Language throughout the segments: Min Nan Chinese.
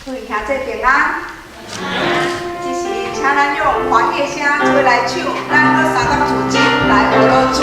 各位兄弟平安。這時請咱用歡喜的聲做來唱，咱閣三角組織來學老主。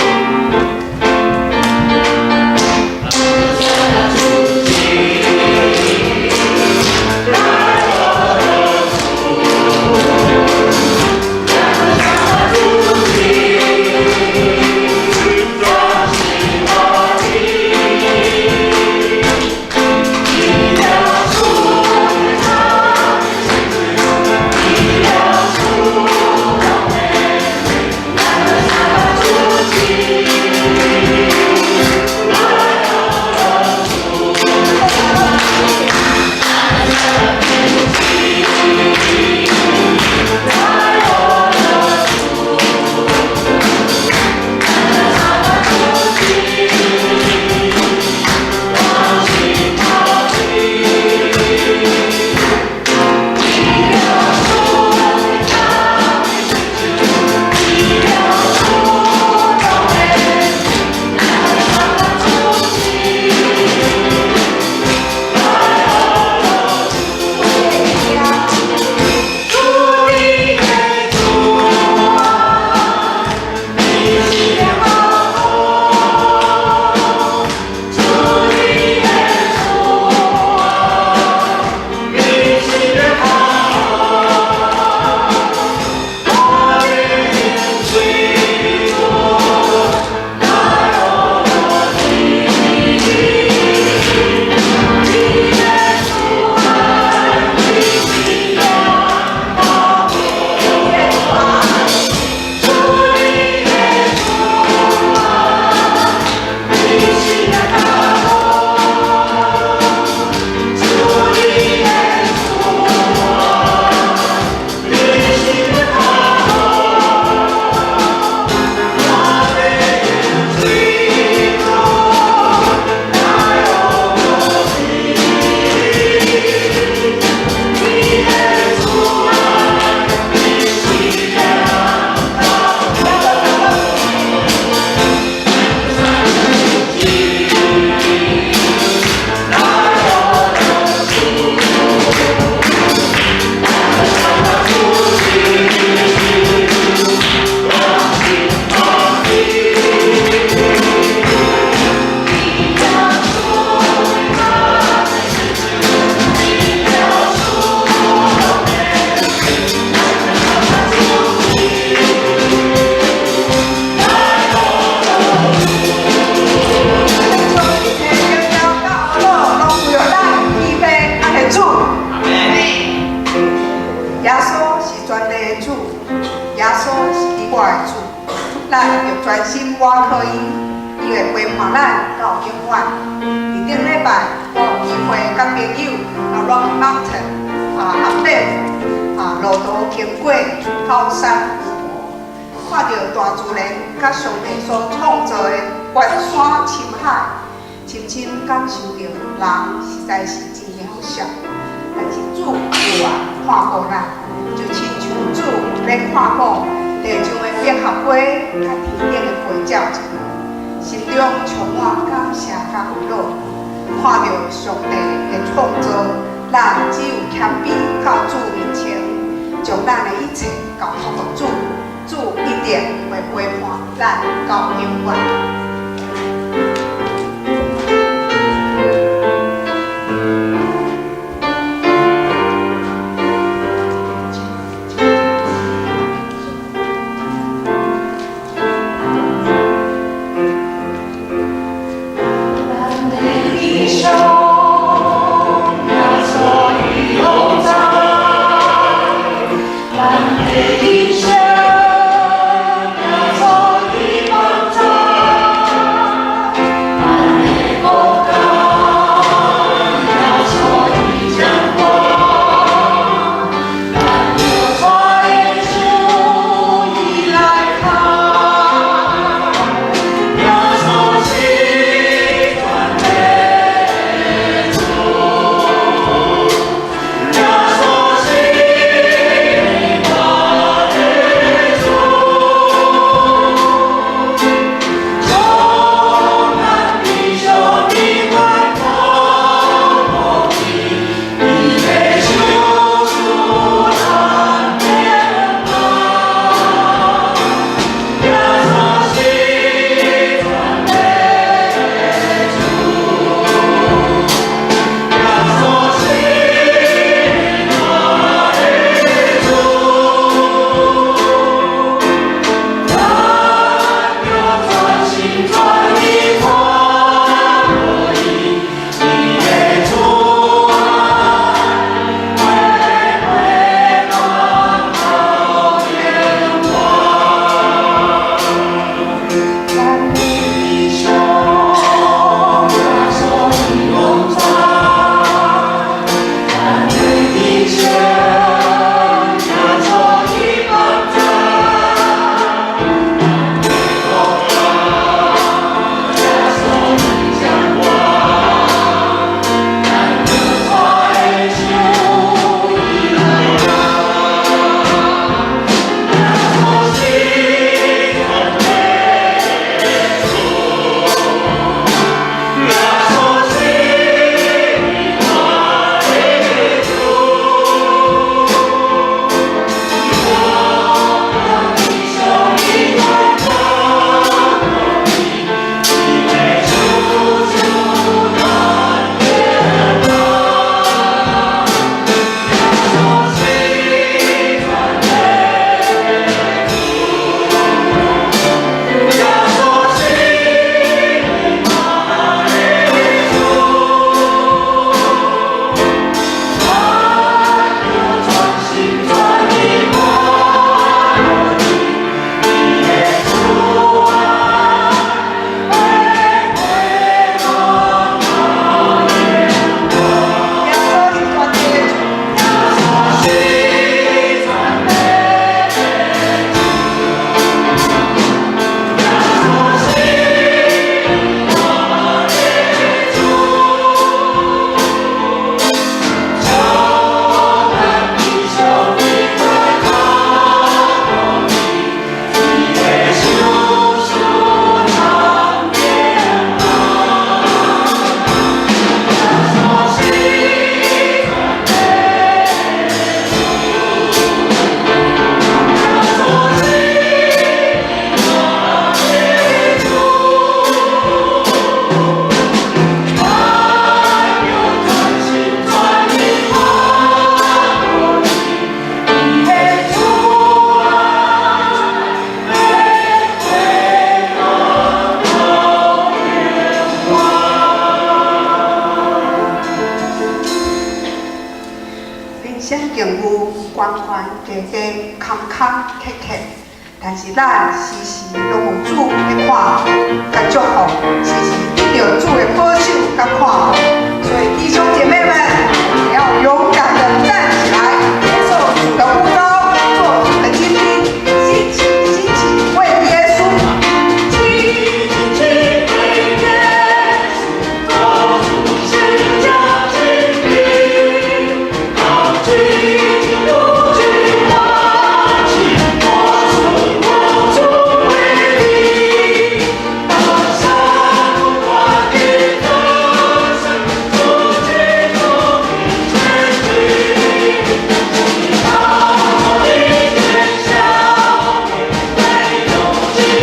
耶穌是全地的主，耶穌是你我的主，咱著專心倚靠伊，伊會陪伴咱到永遠。佇頂禮拜，我有機會佮朋友到 Rocky Mountain 啊，阿伯啊，路途經過高山湖泊，看著大自然佮上帝所創造的群山深海，深深感受著人實在是真渺小。但是主有愛看顧咱，就親像主咧看顧地上的百合花佮天頂的飛鳥一樣，心中充滿感謝佮歡樂。看著上帝的創造，咱只有謙卑到主面前，將咱的一切交託予主，主一定會陪伴咱到永遠。咱的弟兄，耶穌的幫助。顯境有懸懸低低、坎坎坷坷，但是咱時時攏有主咧看顧佮祝福，時時得著主的保守佮看顧。所以弟兄姐妹們，我們要勇敢的站起來，接受主的呼召，做主的精兵，興起興起，為耶穌。起起為耶穌，做主十架精兵，高舉基督之大旗，我主我主為名，大山不斷的歌聲，主基督的權柄，直到明天消滅，唯有基督是君。起起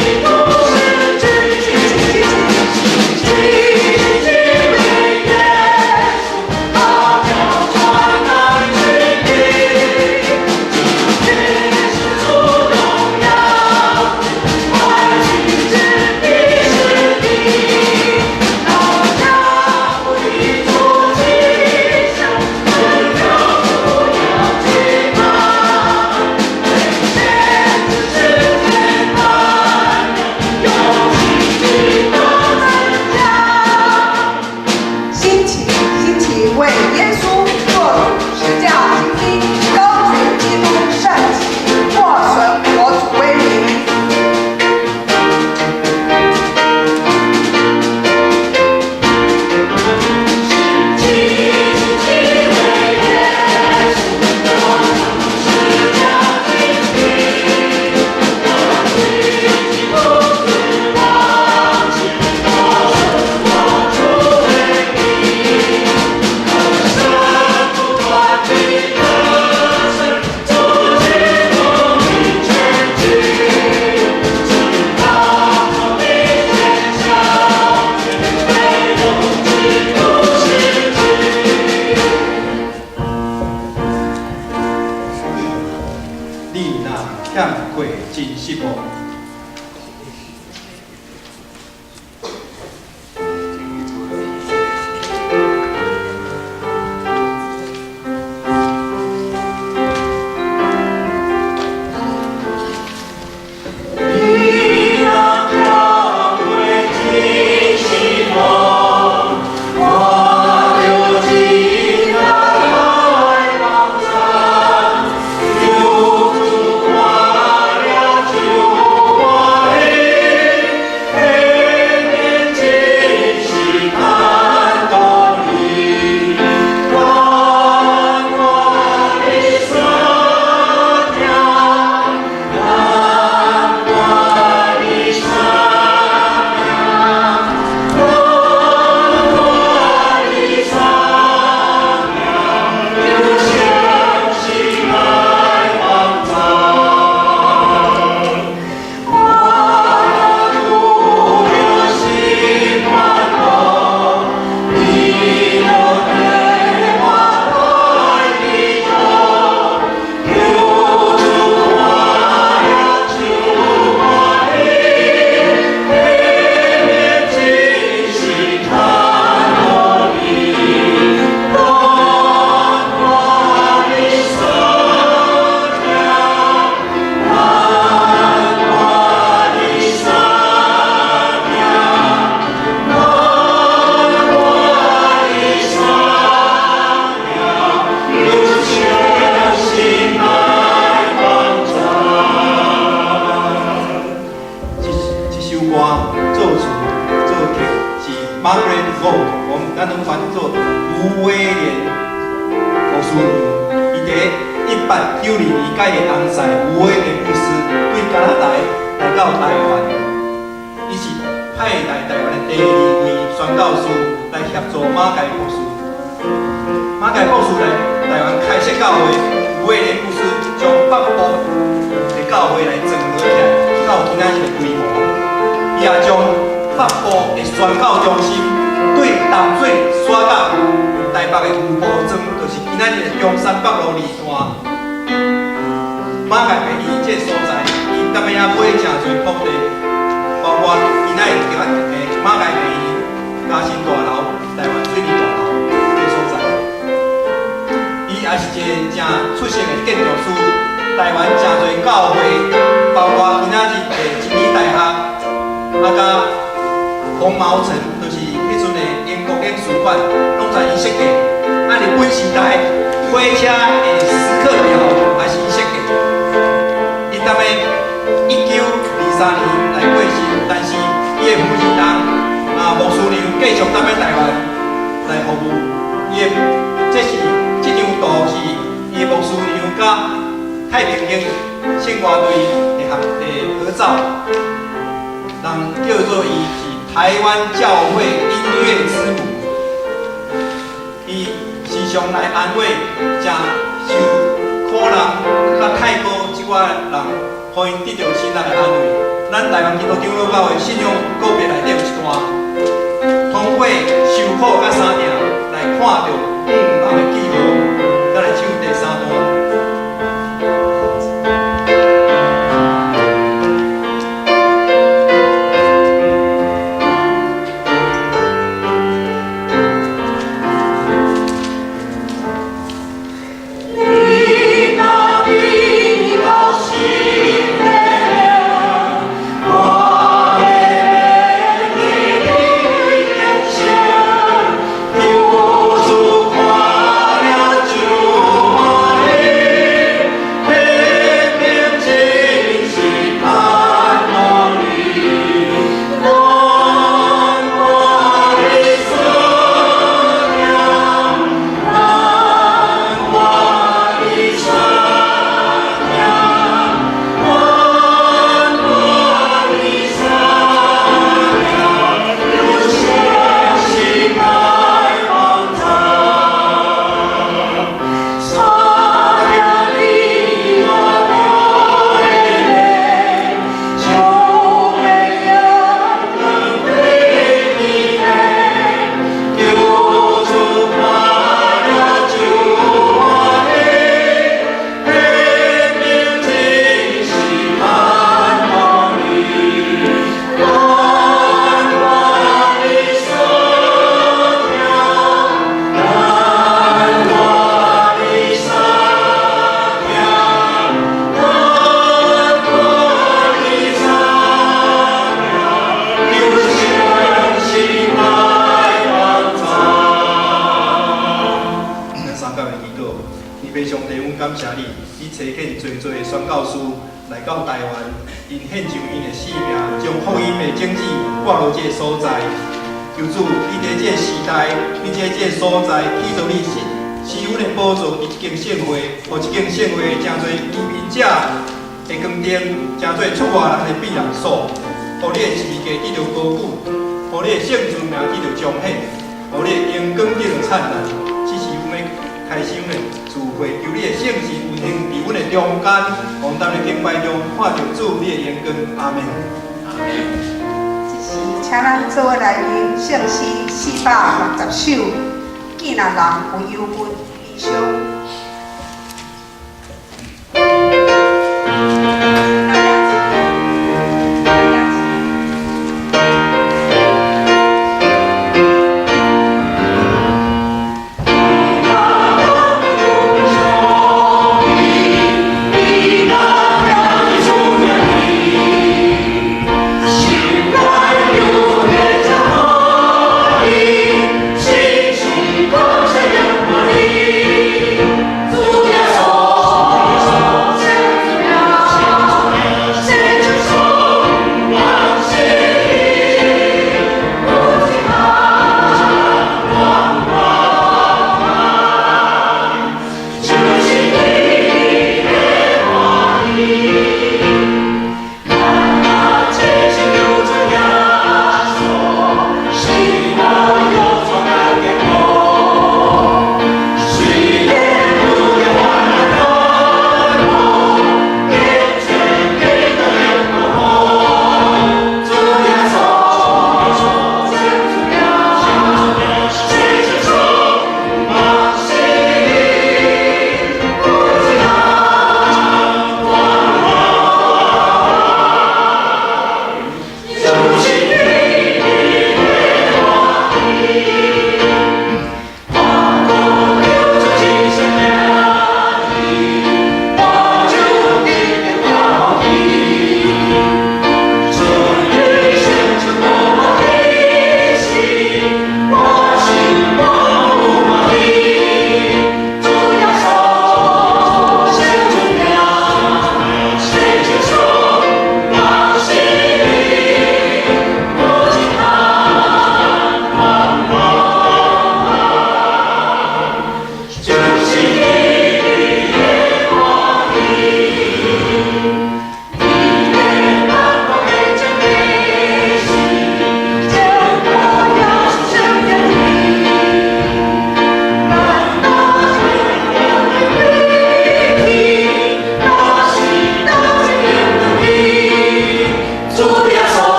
為耶穌，號角傳來軍兵，今天是主榮耀，快去至必是地，大家不必做吉祥，只要不要惧怕，為先知世界大能，勇氣的增加。興起興起，為耶穌做主十架精兵，高舉基督聖旗，獲損我主威名。起起為耶穌，做主十架精兵，高舉基督之大旗，我神我主威名，歌聲不斷的歌聲，主基督的權柄，直到明天消滅，唯有基督是君。你若欠過真失望。你若欠過真失望，我就真來幫贊，求主看了就歡喜，下面真是感動你，願我的所聽，難斷的生命，難斷的生命，求全心來幫贊。我若獨有心盼望，你就對我來的中，求主看了就歡喜，下面真是感動你，難斷的生命，難斷的生命，難斷的生命，求全心來幫贊。這首歌作詞作曲是 Margaret Vogt，我們咱攏翻做吳威廉牧師娘。伊佇1892年佮伊的翁婿吳威廉牧師對加拿大來到台灣，伊是派來台灣的第二位宣教師來協助馬偕博士。馬偕博士來台灣開設教會，吳威廉牧師將北部的教會來整合起來，到今仔日的規模。伊也將北部的宣教中心對淡水徙到台北的吳埔莊，就是今仔日的中山北路二段馬偕病院這個所在，伊踮遐買誠濟土地，包括今仔日叫的馬偕病院、嘉新大樓、台灣水利大樓這個所在。伊也也是一个誠出色的建築師。台灣誠濟教會，包括今仔日的真理大學，啊，佮紅毛城，就是彼陣的英國領事館，攏在伊設計。啊，日本時代火車的時刻表也是伊設計。伊當咧1923年來過身，但是伊的夫人人啊，牧師娘繼續踮咧台灣來服務。伊的這是這張圖是伊的牧師娘佮太平營聖歌隊的合照，人叫做伊是台灣教會音樂之母。伊時常來安慰誠受苦人佮太過這寡人，予𪜶得著心內的安慰。咱台灣基督長老教會信仰告別內底有一段，通過受苦佮三疼來看著向望的記號，咱來唱第三段。你若比我心的我會你的眼前，求主看了就歡喜，彼面真是盼望你，咱我的思念，咱我的思念，咱我的思念，有信心來幫助。三領你我流的淚，就會讓人對你的，求主看了就歡喜，彼面真是盼望你，咱我的思念，咱我的思念，咱我的思念，求信心來幫助。咱三角的祈禱，天父上帝，阮感謝你，你差遣濟濟的宣教師來到台灣，𪜶獻上𪜶的性命，將福音的種子掛落這個所在。求主，你佇這個時代，你佇這個所在，起做你施恩的寶座佇這間聖會，予這間聖會成做移民者的光燈，成做出外人的避難所，予你的十字架得著高舉，予你的聖尊名得著彰顯，予你的榮光得著燦爛。此時阮欲開始阮的聚會，求你的聖神運行佇阮的中間，予阮當咧敬拜中看著主你的榮光。阿門。這時，請咱做伙來吟聖詩460首，見若人有憂鬱、悲傷。